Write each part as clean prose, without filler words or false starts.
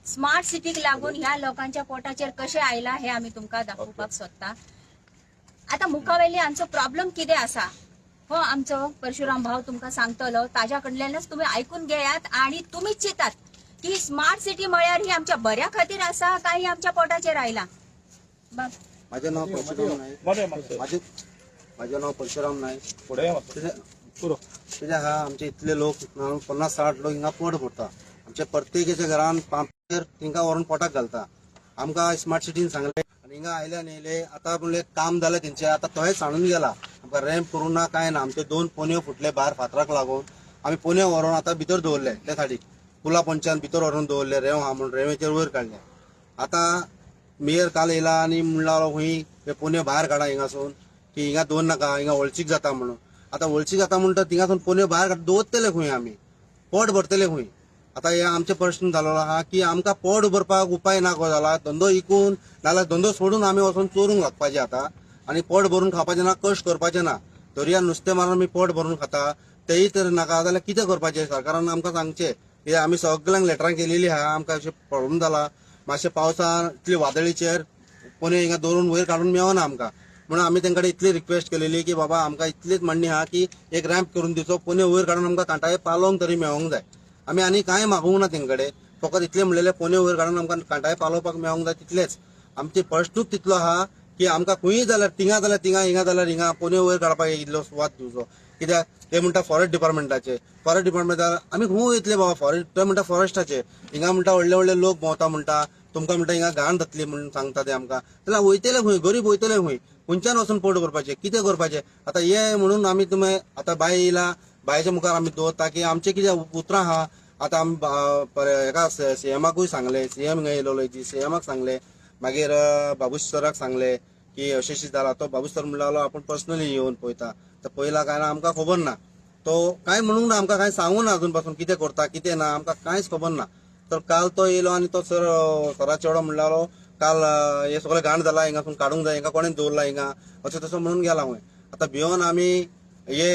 Smart सिटीक लागून ह्या लोकांच्या पोटाचेर कशें आयला हे आमी तुमकां दाखोवपाक सोदता. आतां मुखावेली आमचो प्रॉब्लम कितें आसा हो आमचो परशुराम भाव तुमकां सांगतलो. ताज्या कडल्यानच तुमी आयकून घेयात आणि तुमीच चिंतात की स्मार्ट सिटी म्हळ्यार ही आमच्या बऱ्या खातीर आसा काय ही आमच्या पोटाचेर आयला. माझे नाव परशुराम नाईक. माझे नाव परशुराम नाईक. कित्याक आहा आमचे इतले लोक 50-60 लोक हिंगा पोट भरता. आमच्या प्रत्येकाच्या घरान पांचेर तिंका व्हरून पोटाक घालता. आमकां स्मार्ट सिटीन सांगले आनी हिंगा आयले आनी येयले. आतां म्हणले काम जालें तेंचें, आतां थंय सांडून गेला. आमकां रॅम्प करूंक ना कांय ना. आमचे 2 पोन्यो फुटले भायर फातराक लागून. आमी पोन्यो व्हरून आतां भितर दवरले त्या सायडीक पुला पंचान भितर व्हरून दवरले. रेंव आहा म्हणून रेंवेचेर वयर काडले. आतां मेयर काल येयला आनी म्हणला खंय हे पोन्यो भायर काडा हिंगासून, की हिंगा दवर नाका, हिंगा वळचीक जाता म्हणून. आतां वळचीक जाता म्हणटा थिंगासून पोन्यो भायर काड दवरतले खंय आमी, पोट भरतले खंय. आतां हे आमचे प्रश्न जालो आहा की आमकां पोट भरपाक उपाय ना को जाला. धंदो इकून नाजाल्यार धंदो सोडून आमी वचून चोरूंक लागपाचें आतां. आनी पोट भरून खावपाचें ना, कश्ट करपाचें ना. दर्यान नुस्तें मारून आमी पोट भरून खाता, तेय तर नाका जाल्यार कितें करपाचें? सरकारान आमकां सांगचें. कित्याक आमी सगल्यांक लेटरां केलेली आहा. आमकां अशें प्रॉब्लम जाला. मातशें पावसान इतली वादळीचेर पोन्यो हिंगा दवरून वयर काडून मेळना आमकां. म्हणून आमी तेंकडे इतली रिक्वेस्ट केलेली की बाबा आमकां इतलीच माण्णी आहा की एक रॅम्प करून दिवचो, पोन्यो वयर काडून आमकां कांटाळे पालोवंक तरी मेळोंक जाय. आमी आनी कांय मागूंक ना तेंकडे, फकत इतलें म्हणलेलें पोन्यो वयर काडून आमकां कांटाळे पालोवपाक मेळोंक जाय तितलेच. आमचे प्रश्नूच तितलो आहा की आमकां खंयूय जाल्यार तिंगा जाल्यार तिंगा, हिंगा जाल्यार हिंगा पोन्यो वयर काडपाक इल्लो सुवात दिवचो. कित्याक ते म्हणटा फॉरेस्ट डिपार्टमेंटाचे, फॉरेस्ट डिपार्टमेंटार आमी खंय वयतले बाबा? फॉरेस्ट ते म्हणटा फॉरेस्टाचे, हिंगा म्हणटा व्हडले व्हडले लोक भोंवता म्हणटा, तुमकां म्हणटा हिंगा घाण जातली म्हणून सांगता ते आमकां. जाल्यार वयतले खंय? गरीब वयतले खंय? खंयच्यान वचून पोट भरपाचें? कितें करपाचें आतां? हे म्हणून आमी तुमी आतां बाय येयला, बायच्या मुखार आमी दवरता की आमचें कितें उतरां आहा. आतां आमी हेका सीएमाकूय सांगलें, सीएम हिंगा येयलेलो, सीएमाक सांगलें, मागीर बाबूश सराक सांगलें की अशें अशें जालां. तो बाबूश सर म्हणलो आपूण पर्सनली येवन पळयता. तर पळयला काय ना आमकां खबर ना. तो कांय म्हणूंक ना, आमकां कांय सांगूं ना अजून पासून कितें करता कितें ना, आमकां कांयच खबर ना. तर काल तो येयलो आनी तो सर सरा चेडो म्हणलो काल हे सगळें घाण जाला, हिंगासून काडूंक जाय, हिंगा कोणें दवरला हिंगा, अशें तसो म्हणून गेला खंय. आतां भियोन आमी हे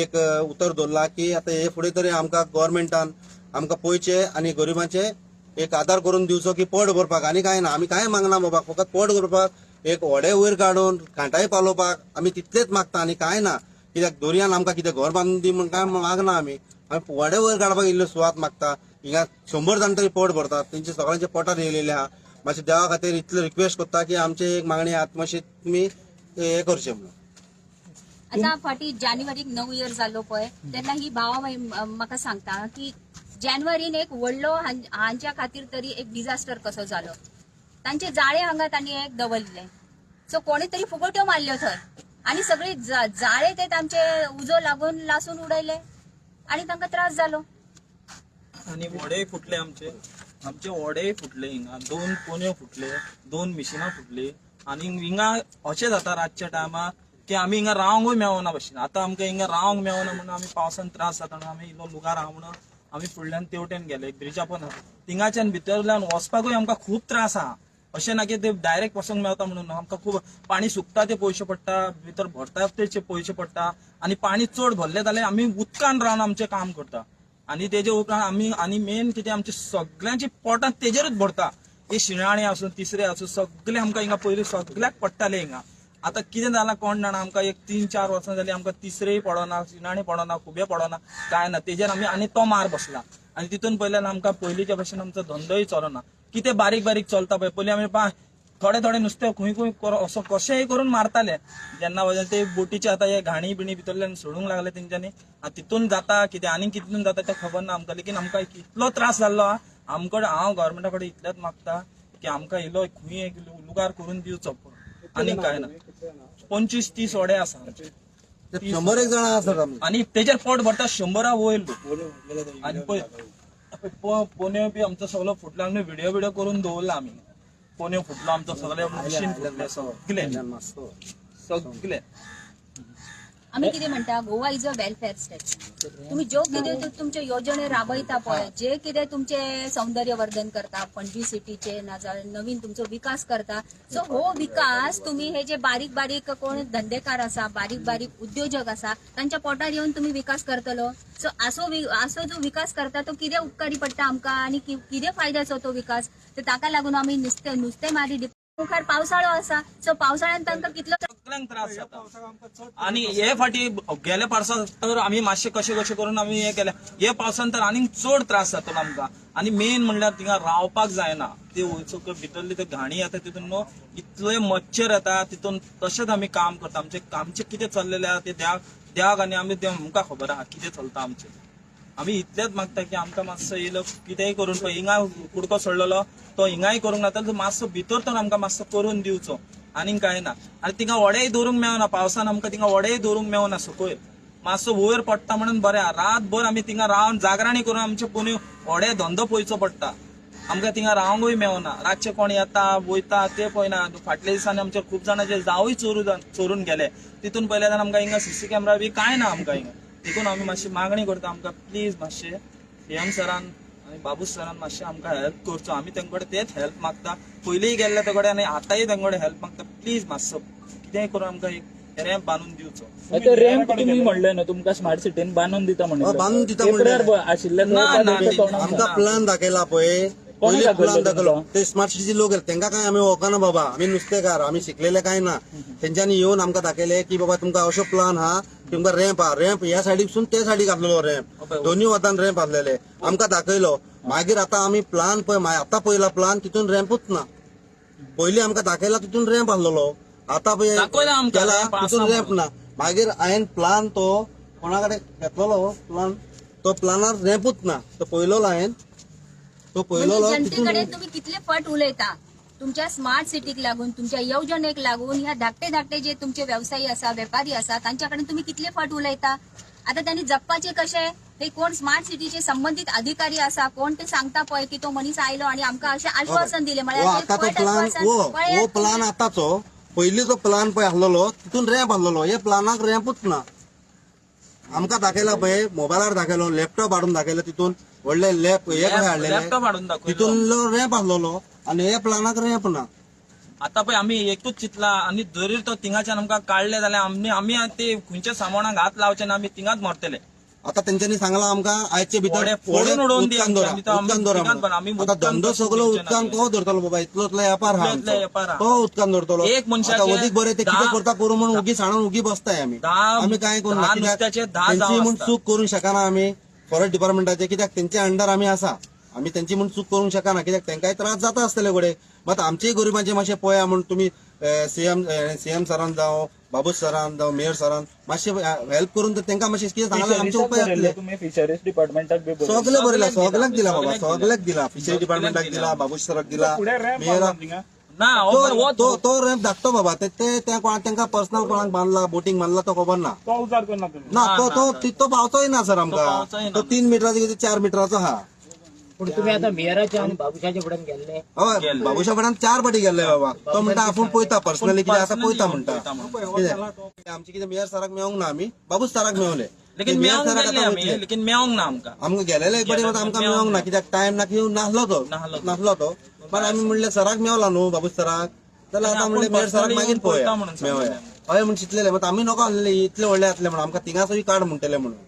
एक उतर दवरला की आतां हे फुडें तरी आमकां गव्हर्मेंटान आमकां पळयचें आनी गरिबांचे एक आदार करून दिवचो की पोट भरपाक. आनी कांय ना, आमी कांय मागना बाबा, फकत पोट भरपाक एक व्हडें वयर काडून कांटाय पालोवपाक आमी तितलेच मागता आनी कांय ना. कित्याक दर्यान आमकां कितें घर बांदून दी म्हण कांय मागना आमी. आमी व्हडें वयर काडपाक इल्लो सुवात मागता. हिंगा 100 जाण तरी पोट भरतात, तेंचे सगळ्यांच्या पोटार येयलेले आहा. मातशें देवा खातीर इतलें रिक्वेस्ट करता की आमचे एक मागणी आहा, मातशें तुमी हें करचें म्हणून. आतां फाटीं जानेवारीक 9 इयर जालो पळय, तेन्ना ही भावा म्हाका सांगता की जानेवारीन एक व्हडलो हांच्या खातीर तरी एक डिझास्टर कसो जालो. तांचे जाळे हांगा तांणी एक दवरले, सो कोणी तरी फुगोट्यो मारल्यो थंय आनी सगळी जाळे ते तांचे उजो लागून लासून उडयले आनी तांकां त्रास जालो. आनी व्हडेय फुटले आमचे, आमचे व्हडेय फुटले हिंगा, 2 पोन्यो फुटले, 2 मिशिनां फुटली. आनी हिंगा अशें जाता रातच्या टायमार की आमी हिंगा रावंकूय मेळना भशेन. आतां आमकां हिंगा रावंक मेळना म्हणून आमी पावसान त्रास जाता म्हणून आमी इल्लो लुगार आहा म्हणून आमी फुडल्यान तेवटेन गेले, ब्रिजा पण आहा थिंगाच्यान भितरल्यान वचपाकूय आमकां खूब त्रास आहा. अशें ना की ते डायरेक्ट वचोंक मेळता म्हणून, आमकां खूब पाणी सुकता ते पयशे पडटा, भितर भरता तेचे पयशे पडटा. आनी पाणी चड भरलें जाल्यार आमी उदकान रावन आमचें काम करता. आनी तेजे उपरांत आमी आनी मेन कितें आमचे सगळ्यांची पोटां तेजेरूच भरता. हे शिणाणे आसूं तिसरे आसूं सगळे आमकां हिंगा पयलीं सगळ्याक पडटाले हिंगा. आतां कितें जालां कोण जाणा, आमकां एक 3-4 वर्सां जालीं आमकां तिसरेय पडना, शिणाणे पडना, खुबे पडना, कांय ना. तेजेर आमी आनी तो मार बसला. आनी तितून पयल्यान आमकां पयलींच्या भशेन आमचो धंदोय चलना. कितें बारीक बारीक चलता पळय, पयलीं आमी थोडे थोडे नुस्तें खंय खंय असो कशेंय करून मारताले. जेन्ना वचून ते बोटीचे आतां हे घाणी बिणी भितरल्यान सोडूंक लागले तेंच्यांनी. आतां तितून जाता कितें आनी कितून जाता तें खबर ना आमकां. लेकीन आमकां इतलो त्रास जाल्लो आहा. आमकां हांव गव्हर्मेंटा कडेन इतलेंच मागता की आमकां इल्लो खंय एक लुगार करून दिवचो, आनी कांय ना. 25-30 वडे आसा आमचे. 100 जाणां आसात आमी. आनी तेजेर पोट भरता 100 वयर लोक. आनी पळय पोन्यो बी आमचो सगळो फुटला, आमी व्हिडियो बिडियो करून दवरला आमी. पोन्यो फुटलो आमचो सगळे, मशीन फुटले सगळे सगळे. आमी कितें म्हणटा, Goa is a welfare state. तुम्ही ज्यो कितें तुमच्यो योजने राबयता पळय, जे कितें तुमचे सौंदर्यवर्धन करता पणजी सिटीचे, नाजाल्यार नवीन तुमचो विकास करता, सो हो विकास तुम्ही हे जे बारीक बारीक कोण धंदेकार आसा, बारीक बारीक उद्योजक आसा, तांच्या पोटार येवन तुम्ही विकास करतलो. सो असो जो विकास करता तो कितें उपकारी पडटा आमकां आनी कितें फायद्याचो तो विकास. तर ताका लागून आमी नुस्तेमारी मुखार पावसाळो आसा, सो पावसाळ्यान तांकां कितलो सगळ्यांक त्रास जाता. आणि हे फाटी गेले पावसात तर आमी मातशे कशे कशे करून आमी हे केले, हे पावसान तर आनीक चड त्रास जातलो आमकां. आनी मेन म्हणल्यार थिंगा रावपाक जायना, ते वयचो भितरली ते घाणी येता तितून न्हू इतले मच्छर येता तितून. तशेंच आमी काम करता, आमचें कितें चल्लेलें आहा ते द्याक आनी आमी आमकां खबर आहा कितें चलता आमचें. आमी इतलेंच मागता की आमकां मातसो येयलो कितेंय करून पळय, हिंगा कुडको सोडलेलो तो हिंगाय करूंक ना, तर मातसो भितर तर आमकां मातसो करून दिवचो, आनीक कांय ना. आनी थिंगा वडेय दवरूंक मेळना पावसान, आमकां थिंगा वडेय दवरूंक मेळना, सकयल मातसो वयर पडटा म्हणून बरें आहा. रातभर आमी थिंगा रावन जागरणी करून आमचे पुणे वडे धंदो पळोवचो पडटा, आमकां थिंगा रावंकूय मेळना. रातचे कोण येता वयता ते पळयना. फाटल्या दिसांनी आमचे खूब जाणांचे जावूय चोरून गेले, तितून पळयले जाल्यार आमकां हिंगा सीसी कॅमेरा बी कांय ना आमकां हिंगा. देखून आमी मातशी मागणी करता, आमकां प्लीज मातशें सीएम सरान आनी बाबू सरान मातशें आमकां हेल्प करचो. आमी तेंचे कडेन तेच हेल्प मागता, पयलींय गेल्ले ते कडेन आनी आतांय तेंचे कडेन हेल्प मागता. प्लीज मातसो कितेंय करून आमकां एक रॅम्प बांदून दिवचो. आतां रॅम्प तुमी म्हणलें न्हू तुमकां स्मार्ट सिटीन बांदून दिता म्हणलें, बांदून दिता म्हणलें आशिल्ले आमकां प्लान दाखयला पळय, पयलीं प्लान दाखयलो ते स्मार्ट सिटीचे लोक तेंकां काय आमी वळखना बाबा, आमी नुस्तेकार, आमी शिकलेले काय ना. तेंच्यांनी येवन आमकां दाखयले की बाबा तुमकां असो प्लान हा, तुमकां रॅम्प हा, रॅम्प ह्या सायडीकसून ते सायडीक आसलेलो रॅम्प, दोन्ही वतान रॅम्प आसलेले आमकां दाखयलो. मागीर आतां आमी प्लान पळय, आतां पळयला प्लान तितून रॅम्पूच ना. पयलीं आमकां दाखयला तितून रॅम्प आसलेलो, आतां पळय केला तितून रॅम्प ना. मागीर हांवें प्लान तो कोणा कडेन घेतलेलो प्लान, तो प्लानार रॅम्पूच ना, तो पळयलोलो हांवें, तो पळयलोलो. जनतेकडे तुम्ही कितले फट उलयता, तुमच्या स्मार्ट सिटीक लागून, तुमच्या येवजणेक लागून ह्या धाकटे धाकटे जे तुमचे व्यवसायी आसा, वेपारी आसा, तांच्या कडेन तुम्ही कितले फट उलयता. आता त्यांनी जगपाचे कशे, हे कोण स्मार्ट सिटीचे संबंधित अधिकारी आसा, कोण ते सांगता पळय की तो मनीस आयलो आणि आमकां अशें आश्वासन दिलें. म्हळ्यार हो प्लान आतांचो, पयलींचो प्लान पळय आसलेलो तितून रॅम्प आसलेलो, हे प्लानाक रॅम्पूच ना. आमकां दाखयला पळय, मोबायलार दाखयलो, लॅपटॉप हाडून दाखयलो, तितून व्हडले लॅप हे हाडलेले, तितून रॅम्प आसलेलो आनी हे प्लानाक रॅम्प ना. आता पळय आमी एकूच चिंतला, आनी जरी तो थिंगाच्यान आमकां काडले जाल्यार आमी ते खंयच्या सामानाक हात लावचे ना, आमी थिंगाच मरतले. आता तेंच्यांनी सांगला आमकां आयचे भितर उदकान दवरा, आता धंदो सगळो उदकान तो धरतलो बाबा, इतलो इतलो वेपार आहा तो उदकान धरतलो. एक मनशाचे उदीक बरें ते कितें करता करूं म्हणून उगी सांडून उगी बसताय आमी, आमी कांय करूं ना, तेंची म्हूण चूक करूंक शकना आमी फॉरेस्ट डिपार्टमेंटाचे, कित्याक तेंचे अंडर आमी आसा, आमी तेंची म्हूण चूक करूंक शकना, कित्याक तेंकांय त्रास जाता आसतले कडेन. मात आमचेय गरिबांचे मातशें पळया म्हूण तुमी सीएम सरान जावं, बाबू सरान जावं, मेयर सरान मातशें हेल्प करून तर तेंकां मातशें कितें सांगल्यार आमचे उपाय जातले. तुमी फिशरीज डिपार्टमेंटाक बी सगळें बरयलां, सगळ्यांक दिला बाबा, सगळ्यांक दिला, फिशरी डिपार्टमेंटाक दिला, बाबू सराक दिला, मेयराक ना. तो रॅम्प धाकटो बाबा, ते तेंकां पर्सनल कोणाक बांदला, बोटींग बांदला तो खबर ना, ना तो तो पावचोय ना सर आमकां, तो 3 मिटराचो कितें 4 मिटराचो आहा. पूण तुम्ही आता मेयराच्या आणि बाबूशाच्या फुड्यान गेल्ले? हय, बाबूशा फुड्यान 4 फाटी गेल्ले बाबा. तो म्हणटा आपूण पळयता पर्सनली कितें आसा पळयता म्हणटा. कितें आमचे कितें मेयर सराक मेळोंक ना, आमी बाबूश सराक मेवले, लेकिन मेळोंक ना आमकां, आमकां गेलेले एक फाटी मात आमकां मेळोंक ना, कित्याक टायम ना की नासलो तो, नासलो तो. पण आमी म्हणलें सराक मेवला न्हू बाबूश सराक, जाल्यार आतां म्हणलें मेयर सराक मागीर पळोवया मेवया, हय म्हण चिंतलेलें. मात आमी नको आसलें इतले व्हडले जातले म्हणून, आमकां थिंगासरूय काड म्हणटले म्हणून,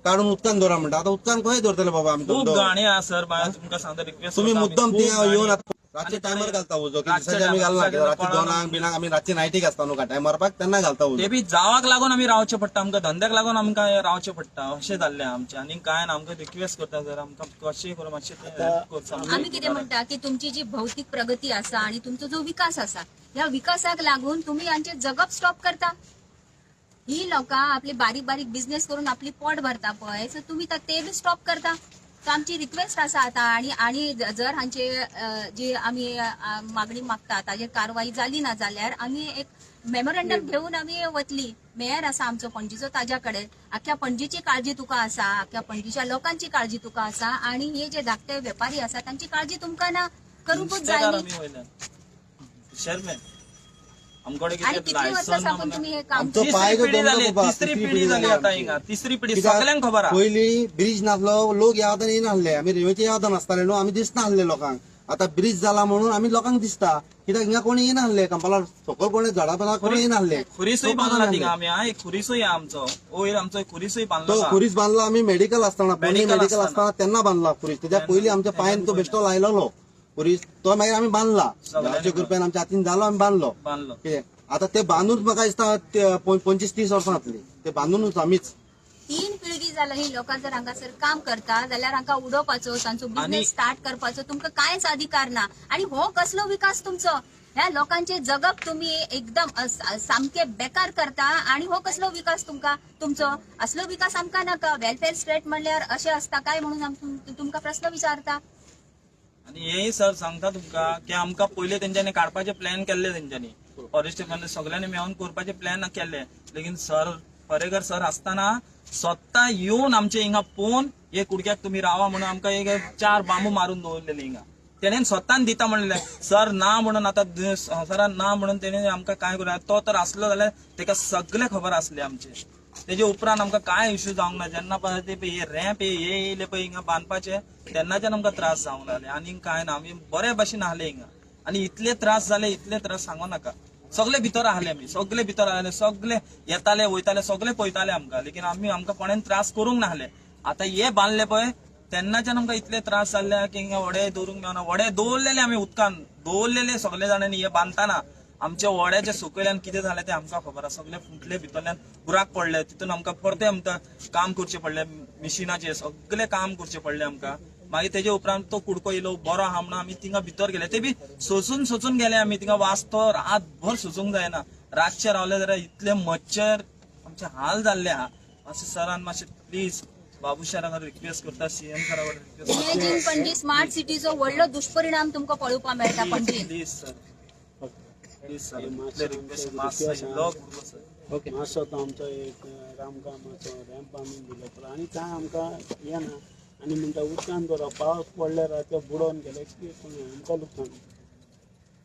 काडून उदकान दवरा म्हणटा. आतां उदकान खंय दवरतले बाबा आमी? खूब गाणी आहा सर, तुमकां सांगता रिक्वेस्ट, तुमी मुद्दम थिंगा येवन रातचे टायमार घालता उजो, दिसाचे आमी घालना, रातचे 2 बिनाक आमी रातचे नायटीक आसता न्हू घाटाय मारपाक, तेन्ना घालता उजो. ते बी जावाक लागून आमी रावचें पडटा, आमकां धंद्याक लागून आमकां रावचें पडटा, अशें जाल्लें आमचें. आनी कांय ना, आमकां रिक्वेस्ट करता सर, आमकां कशें करून मातशें हेल्प करचो. आमी कितें म्हणटा की तुमची जी भौतीक प्रगती आसा आनी तुमचो जो विकास आसा, ह्या विकासाक लागून तुमी आमचें जगप स्टॉप करता. ही लोकां आपली बारीक बारीक बिझनेस करून आपली पोट भरता पळय, सो तुमी ते बी स्टॉप करता. सो आमची रिक्वेस्ट आसा आतां, आनी आनी जर हांचे जी आमी मागणी मागता ताजेर कारवाई जाली ना जाल्यार आमी एक मेमोरंडम घेवन आमी वतली. मेयर आसा आमचो पणजीचो, ताज्या कडेन आख्या पणजीची काळजी तुका आसा, आख्या पणजीच्या लोकांची काळजी तुका आसा, आनी हे जे धाकटे वेपारी आसा तांची काळजी तुमकां ना, करूंकूच जाय न्ही. फिशरमॅन आमकडे आणि कितें कितली वर्सां लायसन साकून तुम्ही हे काम आमचो तिसरी पाय पिढी जाली, तिसरी पिढी जाली आता हिंगा, तिसरी पिढी सगळ्यांक खबर आहा. पयली ब्रिज नासलो, लोक ह्या वाटेन येयनासले, आमी रेंवेच्या ह्या वाटेन आसताले न्हू, आमी दिसनासले लोकांक. आता ब्रिज जाला म्हणून आमी लोकांक दिसता, कित्याक हिंगा कोण येयनासले, कंपाला सकयल कोण झाडां पानां कोण येयनासले. खुरीसूय बांदला थिंगा आमी, हा एक खुरीसूय आहा आमचो, वयर आमचो एक खुरीसूय बांदलो तो आहा. खुरीस बांदला आमी मेडिकल आसतना, पोरणे मेडिकल मेडिकल आसतना तेन्ना बांदला खुरीस. तेच्या पयलीं आमच्या पांयन तो बेश्टो लायलेलो खुरीस, तो मागीर आमी बांदला देवाच्या कृपेन आमच्या हातीन जालो, आमी बांदलो. बांदलो. कितें आता ते बांदूच म्हाका दिसता 25-30 वर्सां जातली ते बांदूनच आमीच. 3 पिळगी जाला ही लोकां जर हांगासर काम करता जाल्यार हांकां उडोवपाचो, तांचो बिझनेस स्टार्ट करपाचो तुमकां कांयच अधिकार ना. आणि हो कसलो विकास तुमचो? ह्या लोकांचे जगप तुम्ही एकदम सामके बेकार करता आणि हो कसलो विकास तुमकां तुमचो? असलो विकास आमकां नाका. वेलफेअर स्टेट म्हणल्यार अशें आसता काय म्हणून तुमकां प्रस्न विचारता. आणि हे सर सांगता तुमकां की आमकां पयले तेंच्यांनी काडपाचे प्लॅन केल्ले, तेंच्यांनी फॉरेस्ट डिपार्टमेंट सगळ्यांनी मेळून करपाचे प्लॅन केल्ले, लेगीन सर परेकर सर आसतना स्वता येवन आमचे हिंगा पळोवन हे कुडक्याक तुमी रावा म्हणून आमकां एक 4 बांबू मारून दवरलेले हिंगा. तेणेन स्वतान दिता म्हणलें, सर ना म्हणून आतां सरान ना म्हणून तेणेन आमकां कांय करूं. तो तर आसलो जाल्यार तेका सगळें खबर आसलें आमचें. तेजे उपरांत आमकां कांय इश्यू जावंक ना. जेन्ना पळय ते पळय हे रॅम्प हे येयले पळय हिंगा बांदपाचे, तेन्नाच्यान आमकां त्रास जावंक लागले. आनी कांय ना, आमी बरे भशेन आहले हिंगा. आनी इतले त्रास जाले, इतले त्रास सांगो नाका. सगळे भितर आहले आमी, सगळे भितर आहले, सगळे येताले वयताले, सगळे पळयताले आमकां, लेकीन आमी आमकां कोणेन त्रास करूंक नाहले. आतां हे बांदले पळय तेन्नाच्यान आमकां इतले त्रास जाल्ले की हिंगा व्हडे दवरूंक मेळना. व्हडे दवरलेले आमी उदकान दवरलेले सगळे जाणांनी. हे बांदतना आमच्या व्हड्याच्या सकयल्यान कितें जालें तें आमकां खबर आसा. सगळे फुटले, भितरल्यान बुराक पडले, तितून आमकां परते आमकां काम करचें पडलें, मिशिनाचें सगळें काम करचें पडलें आमकां. मागीर तेजे उपरांत तो कुडको येयलो बरो आहा म्हणून आमी थिंगा भितर गेले, ते बी सोसून सोसून गेले आमी. थिंगा वाचतो रातभर सोसूंक जायना, रातचे रावले जाल्यार इतले मच्छर आमचे हाल जाल्ले आहा. मातशें सरान मातशें प्लीज बाबूशारा कडेन रिक्वेस्ट करता, सीएम सरा कडेन रिक्वेस्ट करता. इमॅजीन पणजी स्मार्ट सिटीचो व्हडलो दुष्परिणाम तुमकां पळोवपाक मेळटा पणजीन. प्लीज सर, प्लीज सर, इतले रिक्वेस्ट मातसो येयलो कुडको सर. ओके. मातसो तो आमचो एक रामकामाचो रॅम्प बांदून दिलो पुरो, आनी कांय आमकां येना. आनी म्हणटा उदकान बरो पावस पडल्यार ते बुडोवन गेले की आमकां लुकसाण,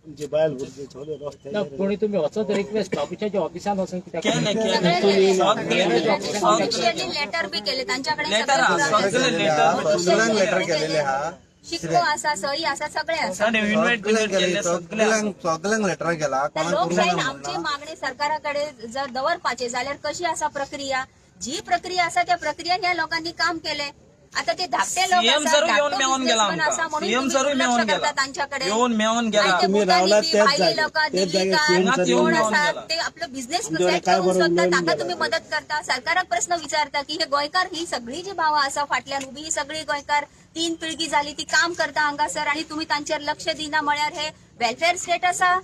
आमची बायल भुरगीं सगळे ना रस्त्याचेर. कोणी तुम्ही वचत रिक्वेस्ट बाबूशाच्या ऑफिसान वचून कित्याक केले सगळे केले केले, सगळे ऑफिशियली लेटर बी केले तांच्याकडे, लेटर आहा, सगळे लेटर. सगळ्यांक लेटर केलेले आहा, शिक्को आसा, सही आसा, सगळे आसा. सर इन्व्हायट सगळ्यांक केल्ले केले, सगळे आसा. सगळ्यांक सगळ्यांक लेटरां केला, तर कोणाक करूंक लोकशायेन ना आमची म्हणना. मागणी सरकारा कडेन जर दवरपाची जाल्यार कशी आसा प्रक्रिया, जी प्रक्रिया आसा त्या प्रक्रियेन ह्या लोकांनी काम केले. आता ते धाकटे लोक सीएम आसा, सरूय येवन धाकटो मेळोन गेला बिझनेसमॅन आसा आमकां. म्हणून सीएम तुम्ही सरूय दुर्लक्ष मेळोन करता गेला, तांच्याकडे. येवन मेळोन गेला. आणि ते तुम्ही भूतानी रावलात बी, त्याच भायले जाग्यार. लोक, त्याच जाग्यार दिल्लीकार सीएम सर कोण येवन आसा गेला. ते आपलो बिझनेस आमच्याकडे सेट काय करूंक बरोबर सोदता, उलोवन ताका गेला. तुम्ही मदत करता. सरकाराक प्रस्न विचारता की हे गोंयकार ही सगळी जी भावां आसा फाटल्यान उबी, ही सगळी गोंयकार 3 पिळगी झाली ती काम करता हांगासर आणि तुम्ही तांचेर लक्ष दिना म्हळ्यार हे वेलफेअर स्टेट आसा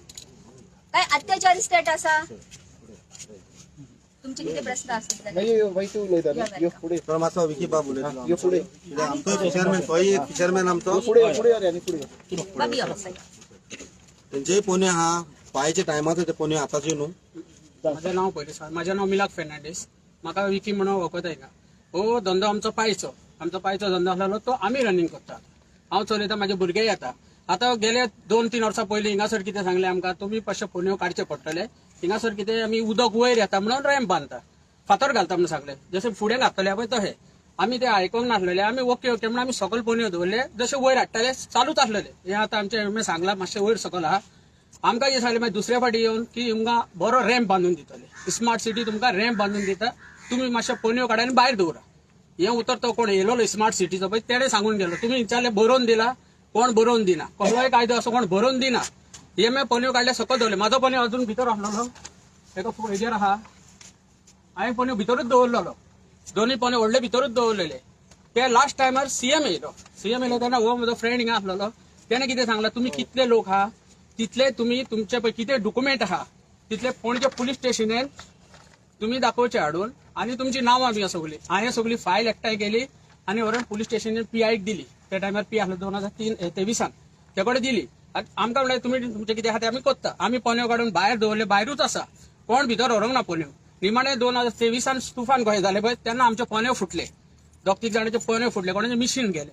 काय अत्याचारी स्टेट आसा? तुमचे किती प्रस्न असतील जाल्यार. या welcome. तर मातसो विकी बाब उलयतलो आमचो. कित्याक आमचो फिशरमॅन, तोय एक फिशरमॅन आमचो. बाबी यो. तेंचेय पोने आहा, पायच्या टायमाचो ते पोने आतांचे न्हू. माझं नाव पयलें सांग, माझें नाव मिलाक फेर्नांडीस. म्हाका विकी म्हणून वळखता हिंगा. हो धंदो आमचो पायचो, आमचो पायचो धंदो आसलेलो तो आमी रनींग करतात. हांव चलयता, म्हाजे भुरगे येता. आतां गेले 2-3 वर्सां पयलीं हिंगासर कितें सांगलें आमकां, तुमी पांचशे पोन्यो काडचे पडटले, हिंगासर कितें आमी उदक वयर येता म्हणून रॅम्प बांदता, फातर घालता म्हणून सांगलें. जशें फुडें घातलें पळय तशें आमी ते आयकूंक नासलेले. आमी ओके ओके म्हणून आमी सकयल पोन्यो दवरले, जशें वयर हाडटाले चालूच आसलेले. हें आतां आमचें सांगलां मातशें वयर सकयल आहा. आमकां कितें सांगलें मागीर दुसऱ्या फावटी येवन की तुमकां बरो रॅम्प बांदून दितले, स्मार्ट सिटी तुमकां रॅम्प बांदून दिता, तुमी मातशे पोन्यो काडा आनी भायर दवरा. हें उतर तो कोण येयलोलो स्मार्ट सिटीचो पळय तेणें सांगून गेलो. तुमी विचारलें बरोवन दिला, कोण बरोवन दिना, कसलोय कायदो असो कोण बरोवन दिना. हे मागीर पोन्यो काडले सकयल दवरले. म्हाजो पोन्यो अजून भितर आसलेलो, एका हेजेर आहा, हांवें पोन्यो भितरूच दवरलेलो, दोनूय पोन्यो व्हडले भितरूच दवरलेले. ते लास्ट टायमार सीएम येयलो, सीएम येयलो तेन्ना हो म्हजो फ्रेंड हिंगा आसलेलो. तेणें कितें सांगलां, तुमी कितले लोक आहा तितले तुमी तुमचे पळय कितें डॉक्युमेंट आहा तितले पणजे पुलीस स्टेशनान तुमी दाखोवचे हाडून, आनी तुमची नांवां बी सगळीं. हांवें सगळी फायल एकठांय केली आनी व्हरून पुलीस स्टेशनान पीआयक दिली. त्या टायमार पी आसलो 2023 ते कडेन दिली. आमकां म्हणलें तुमी तुमचें कितें आहा तें आमी करता. आमी पोन्यो काडून भायर दवरले, भायरूच आसा, कोण भितर व्हरूंक ना पोन्यो. निमाणे 2023 तुफान कशें जालें पळय तेन्ना आमचे पोन्यो फुटले, 2-3 जाणांचे पोन्यो फुटले, कोणाचे मिशीन गेले.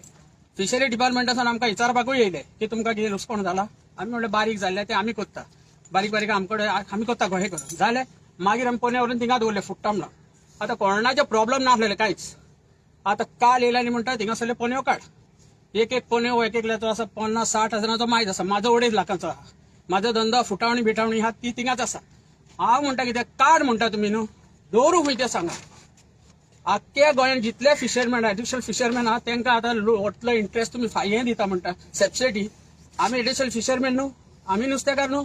फिशरी डिपार्टमेंटासान आमकां विचारपाकूय येयले की तुमकां कितें लुकसाण जालां, आमी म्हणलें बारीक जाल्लें तें आमी करता. बारीक बारीक आमकडे आमी करता हे करून जालें. मागीर आमी पोने व्हरून थिंगा दवरले फुट्टा म्हणून. आतां कोणाचे प्रॉब्लम नासलेले कांयच. आतां काल येयले आनी म्हणटा थिंगासरले पोन्यो काड. एक एक पोन्यो एक एकल्याचो आसा 50-60 हजारांचो मायज आसा. म्हाजो 2.5 लाखांचो आहा. म्हाजो धंदो फुटावणी बिटावणी आहा ती थिंगाच आसा. हांव म्हणटा कितें काड म्हणटा तुमी न्हू, दवरू खंय तें सांगा. आख्ख्या गोंयांत जितले फिशरमॅन एडिशनल फिशरमॅन आहा तांकां आतां वतलो इंट्रस्ट तुमी हें दिता म्हणटा सबसिडी. आमी एडिशनल फिशरमॅन न्हू, आमी नुस्तेकार न्हू.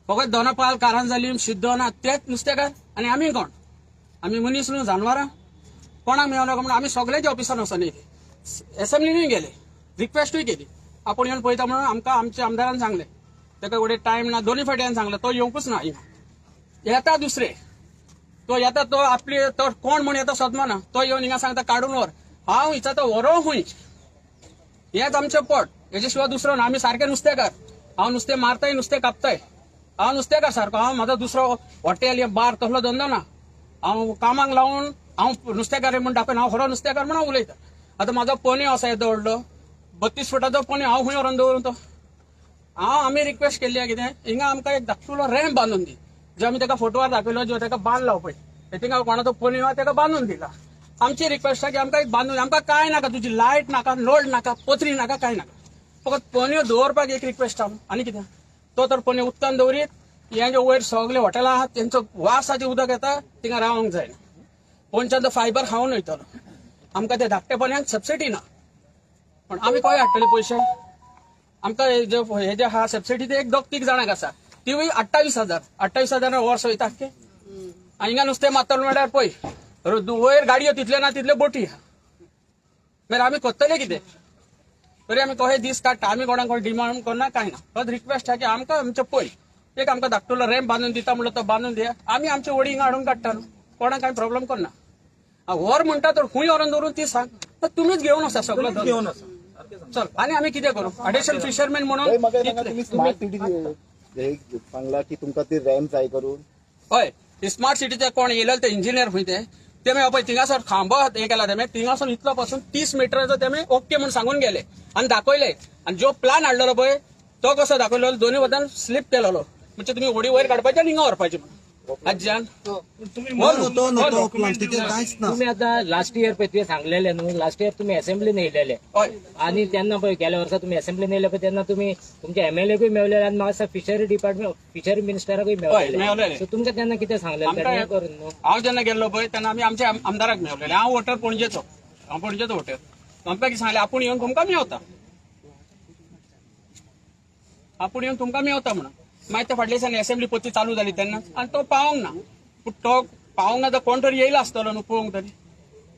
फकत दोनापाल कारांजालीम शिद्दोना तेच नुस्तेकार. आनी आमी कोण? आमी मनीस न्हू, जानवरां. कोणाक मेळना म्हणून आमी सगळ्याच्या ऑफिसान वचोन येयले, एसेंब्लीनूय गेले, रिक्वेस्टूय केली. आपूण येवन पळयता म्हणून आमकां आमच्या आमदारान सांगलें. ताका फुडें टायम ना, दोनूय फावटी सांगलें, तो येवंकूच ना. येता दुसरे तो येता, तो आपली तो कोण म्हूण येता सदमाना, तो येवन हिंगा सांगता काडून व्हर. हांव विचारता व्हरो खंय? हेंच आमचें पोट, हेजे शिवाय दुसरो ना. आमी सारके नुस्तेकार. हांव नुस्तें मारताय, नुस्तें कापताय. हांव नुस्तेकार सारको. हांव म्हाजो दुसरो हॉटेल या बार तसलो धंदो ना. हांव कामाक लावन हांव नुस्तेकार म्हूण दाखयना, हांव खरो नुस्तेकार म्हूण हांव उलयता. आतां म्हाजो पोन्यो आसा येदो व्हडलो 32 फुटाचो पोन्यो, हांव खंय व्हरोन दवरून तो? हांव आमी रिक्वेस्ट केल्ली कितें, हिंगा आमकां एक धाकटुलो रॅम्प बांदून दी, जो आमी ताका फोटवार दाखयलो, जो ताका बांद लावपय थिंगा कोणाचो पोन्यो आहा ताका बांदून दिला. आमची रिक्वेस्ट आहा की आमकां एक बांदून, आमकां कांय नाका, तुजी लायट नाका, नळ नाका, पत्री नाका, कांय नाका, फकत पोन्यो दवरपाक एक रिक्वेस्ट आहा. आनी कितें, तो तर पोन्यो उदकान दवरीत, हें जे वयर सगळे हॉटेलां आहा तेंचो वासाचें उदक येता, थिंगा रावंक जायना. पोनच्यान तो फायबर खावन वयतलो. आमकां ते धाकटे पोन्यांक सबसिडी ना, पण आमी खंय हाडटले पयशे? आमकां हे जे आहा सबसिडी ते एक 2-3 जाणांक आसा, तिवूय 28,000 28,000 वर्स वयता आख्खें. हिंगा नुस्तें मारतलो म्हणल्यार पळय वयर गाडयो तितल्यो ना तितल्यो बोटी. मागीर आमी करतले कितें? तरी आमी कशे दीस काडटा. आमी कोणाक कोण डिमांड करना, कांय ना. फकत रिक्वेस्ट आहा की आमकां आमचें पळय एक आमकां धाकटुलो रॅम्प बांदून दिता म्हणलो तो बांदून दिया. आमी आमचे वडी हिंगा हाडून काडटा न्हू, कोणाक कांय प्रॉब्लम करना. व्हर म्हणटा तर खंय व्हरोन दवरून ती सांग, तुमीच घेवन आसा सगळो घेवन आसा. चल आनी आमी कितें करूं? एडिशनल फिशरमॅन म्हणून स्मार्ट सिटी सांगला की तुमकां ती रॅम्प जाय करून. हय, स्मार्ट सिटीचे कोण येयले ते इंजिनियर खंय ते तेमी पळय थिंगासर खांबो हें केला तेमी, थिंगासून इतलो पासून 30 मिटराचो तेमी ओके म्हूण सांगून गेले आनी दाखयले. आनी जो प्लान हाडलेलो पळय तो कसो दाखयलो, दोनूय वटान स्लीप केलेलो, म्हणजे तुमी होडी वयर काडपाची आनी हिंगा व्हरपाची म्हणून. आज्यान तुम्ही आता लास्ट इयर पळय तुवें सांगलेले न्हू, लास्ट इयर तुम्ही असेंब्लीन येयलेले आनी तेन्ना पळय गेल्या वर्सा तुमी असेंब्लीन येयले पळय तेन्ना तुमी तुमच्या एमएलएकूय मेवलेले आनी म्हाका फिशरी डिपार्टमेंट फिशरी मिनिस्टराकूय मेवलेले. सो तुमकां तेन्ना कितें सांगलेलें? हांव जेन्ना गेल्लो पळय तेन्ना आमी आमच्या आमदाराक मेवलेले. हांव वोटर पणजेचो, हांव पणजेचो वोटर. आमकां कितें सांगलें, आपूण येवन तुमकां मेवता, आपूण येवन तुमकां मेवता म्हणून. मागीर ते फाटल्या दिसांनी असेंब्ली पत्ती चालू जाली तेन्ना आनी तो पावोंक ना. पूण तो पावोंक ना तर कोण तरी येयला आसतलो न्हू पळोवंक तरी.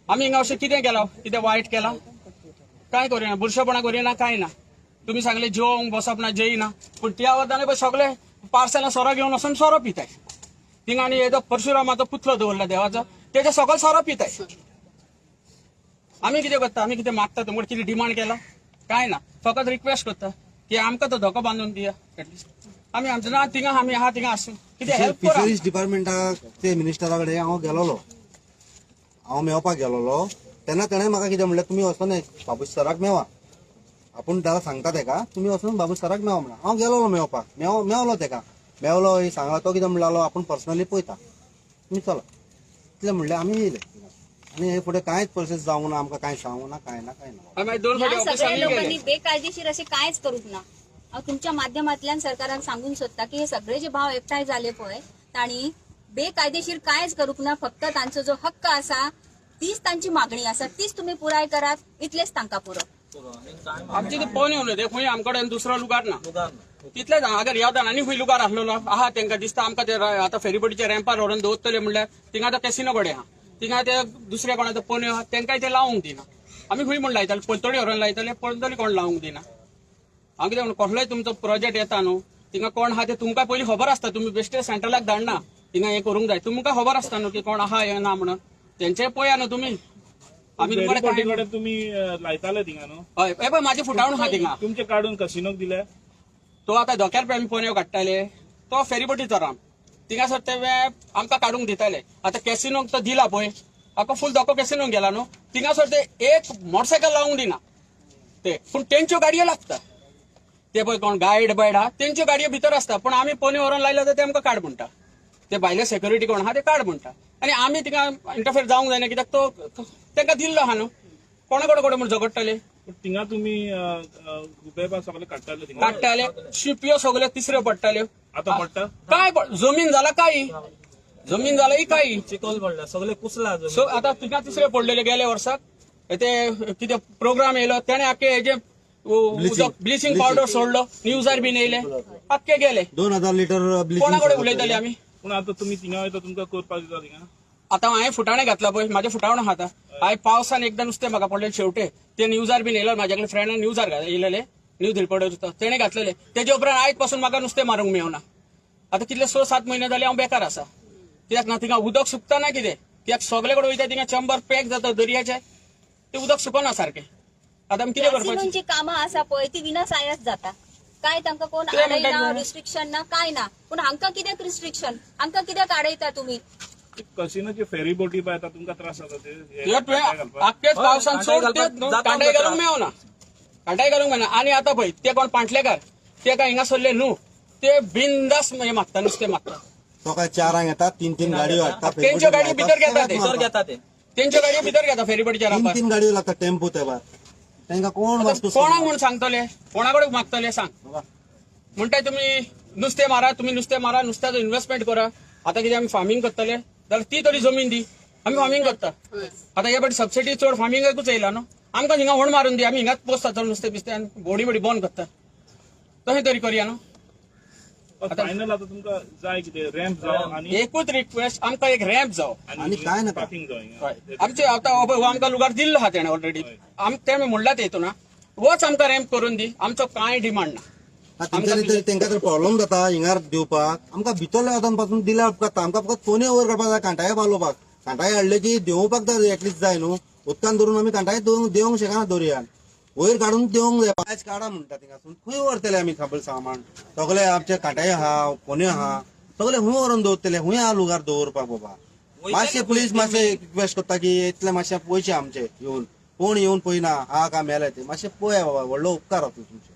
आमी हिंगा अशें कितें केलां, कितें वायट केलां? कांय करिना, बुरशेपणां करिना, कांय ना. तुमी सांगलें जेवंक बसप ना, जेयना, पूण त्या वतान पळय सगळे पार्सलां सोरो घेवन वचून सोरो पिताय. थिंगा आनी येदो परशुरामाचो पुतलो दवरला देवाचो, तेजे सगळे सोरो पिताय. आमी कितें करता? आमी कितें मागता तुमकां? कितें डिमांड केला? कांय ना. फकत रिक्वेस्ट करता की आमकां तो धोको बांदून दिया एटलिस्ट. आमी आमचे ना थिंगा आमी आहा थिंगा आसूं कितें हेल्प करा. फिशरीज डिपार्टमेंटाक ते मिनिस्टरा कडेन हांव गेलोलो, हांव मेवपाक गेलोलो तेन्ना तेणें म्हाका कितें म्हणलें, तुमी वचोन बाबूश सराक मेवा, आपूण ताका सांगता तेका तुमी वचून बाबूश सराक मेवा म्हणून. हांव गेलोलो मेवपाक, मेवलो तेका, मेवलो सांगला तो कितें म्हणलो, आपूण पर्सनली पळयता, तुमी चला इतलें म्हणलें. आमी येयले आनी हे फुडें कांयच प्रोसेस जावंक ना, आमकां कांय सांगूंक ना, कांय ना, कांय ना. सगळ्या लोकांनी बेकायदेशीर अशें कांयच करूंक ना. हांव तुमच्या माध्यमांतल्यान सरकाराक सांगूंक सोदता की हे सगळे जे भाव एकठांय जाले पळय तांणी बेकायदेशीर कांयच करूंक ना. फक्त तांचो जो हक्क आसा तीच तांची मागणी आसा, तीच तुमी पुराय करात, इतलेच तांकां पुरो. आमची ती पोन येवन ते खंय आमकडे दुसरो लुगार ना, तितलेच अगर ह्या आनी खंय लुगार आसलेलो आहा तेंकां दिसता आमकां ते आतां फेरीबोटीच्या रॅम्पार व्हरून दवरतले म्हणल्यार थिंगा आतां कॅसिनो कडेन आहा, थिंगा ते दुसऱ्या कोणाचो पोन्यो आहा तेंकांय ते लावंक दिना. आमी खंय म्हूण लायतले? पलतडी व्हरून लायतले, पलतडी कोण लावंक दिना. हांव कितें म्हणून कसलोय तुमचो प्रोजेक्ट येता न्हू, थिंगा कोण आहा ते तुमकां पयलीं खबर आसता. तुमी बेश्टे सेंट्रलाक धाडना, थिंगा हें करूंक जाय, तुमकां खबर आसता न्हू की कोण आहा हें ना म्हणून. तेंचें पळया न्हू तुमी. आमी तुमी लायताले थिंगा न्हू? हय, हे पळय म्हाजी फुटावण आहा थिंगा. तुमचे काडून कसिनोक दिले? तो आतां धोक्यार पळय आमी पोन्यो काडटाले, तो फेरीबोटीचो राम थिंगासर ते आमकां काडूंक दिताले. आतां कॅसिनोक तो दिला पळय, आतां फूल धोको कॅसिनोक गेला न्हू, थिंगासर ते एक मोटरसायकल लावंक दिना ते, पूण तेंच्यो गाडयो लागता. ते पळय कोण गायड बायड आहा तेंच्यो गाडयो भितर आसता, पूण आमी पोने व्हरोन लायले जाल्यार ते आमकां काड म्हणटा. ते भायले सेक्युरिटी कोण आहा ते काड म्हणटा आनी आमी तिका इंटरफेर जावंक जायना, कित्याक तो तांकां दिल्लो आहा न्हू. कोणा कडेन कोण म्हूण झगडटले? थिंगा तुमी खुबे सगळे काडटाले थिंगा? काडटाले, शिपयो सगल्यो तिसऱ्यो पडटाल्यो. आतां पडटा काय जमीन जाला, काय जमीन जाला ही काय चिखल पडला, सगळे कुसला. सो आता तिका तिसरे पडलेले गेले वर्साक ते कितें प्रोग्राम येयलो तेणे आख्खे हेजे ब्लिचींग पावडर सोडलो, न्यूजार बीन येयले, आख्खे गेले. 2000 लिटर कोणा कडेन उलयताले आमी? पूण आतां तुमी थिंगा वयता, तुमकां करपाक दिता थिंगा? आतां हांवें फुटाणे घातला पळय, म्हाजें फुटावण आहा. आतां हांवें पावसान एकदां नुस्तें म्हाका पडलें शेवटे, ते न्यूजार बीन येयलो, म्हाज्या कडेन फ्रेंडान न्यूजार येयलेले, न्यूज रिपोर्टर तेणे घातलेले. तेजे उपरांत आयज पासून म्हाका नुस्तें मारूंक मेवना. आतां कितले 6-7 म्हयने जाले हांव बेकार आसा, कित्याक ना थिंगा उदक सुकता ना कितें, कित्याक सगळे कडेन वयता थिंगा चंबर पॅक जाता दर्याचे, ते उदक सुकना सारकें. आतां आमी कितें करपाचें? कॅसिनोंची कामां आसा पळय ती विनासायास जाता. काय तांकां कोण कितें म्हणटा आडयना, तुमी? रिस्ट्रिक्शन ना, काय ना. पूण हांकां कित्याक रिस्ट्रिक्शन, हांकां कित्याक आडयता तुमी? कसिनोची फेरी बोटी पळय आतां तुमकां त्रास जाता ते ह्यो तुवें आख्खेच पावसान कांटाय चड ते घालपाक कांटाय घालूंक मेवना, कांटाय घालूंक मेळना. आनी आतां पळय ते कोण पांटलेकार ते काय हिंगा सरले न्हू, ते बिंदास हें मागता, नुस्तें मागता. सकाळी 4 येता, 3-3 गाडयो हाडटा. तेंच्यो गाडयो भितर घेता ते. भितर घेता ते. तेंच्यो गाडयो भितर घेता फेरीबोटीच्या रांपार. 3-3 गाडयो लागता टेम्पो तेबार. तांकां कोण वाचपूस कोणाक म्हूण सांगतले, कोणा कडेन मागतले सांग? म्हणटा तुमी नुस्तें मारा, तुमी नुस्तें मारा, नुस्त्याचो इन्वेस्टमेंट करा. आतां कितें आमी फार्मींग करतले जाल्यार ती तरी जमीन दी, आमी फार्मींग करता. आतां हे फावटी सबसिडी चड फार्मिंगाकूच येयला न्हू, आमकां हिंगा होण मारून दी, आमी हिंगाच पोसता चड नुस्तें बिस्तें आनी बोडी बोडी बंद करता, तशें तरी करया न्हू. फायनल आतां तुमकां जाय कितें? रॅम्प जावं आनी एकूच रिक्वेस्ट, आमकां एक रॅम्प जावं आनी काय नाका. पार्किंग जावं हिंगा. आमचे आतां हो पळय, हो आमकां लुगार दिल्लो आहा तेणें ऑलरेडी, तेणें म्हणलां ते हितून होच आमकां रॅम्प करून दी, आमचो कांय डिमांड ना. तेंच्यांनी तरी तेंकां तर प्रॉब्लम जाता हिंगार दिवपाक. आमकां भितरल्या वतान पासून दिल्यार उपकारता. आमकां फकत कोणे वयर काडपाक जाय, कांटाये पालोवपाक. कांटाये हाडले की देंवोवपाक जाय, एटलिस्ट जाय न्हू. उदकान धरून आमी कांटाये देंवोंक शकना, दर्यान वयर काडून देंवोंक जाय. आयज काडा म्हणटा थिंगासून, खंय व्हरतले आमी सगळें सामान? सगळे आमचे कांटाये आहा, कोणे आहा, सगळे खंय व्हरोन दवरतले? खंय आहा लुगार दवरपाक बाबा? मातशें पुलीस मातशें रिक्वेस्ट करता की इतले मातशें पयशे आमचे येवन कोण येवन पळयना हा काय मेले ते, मातशें पळया बाबा, व्हडलो उपकार जातलो तुमचे.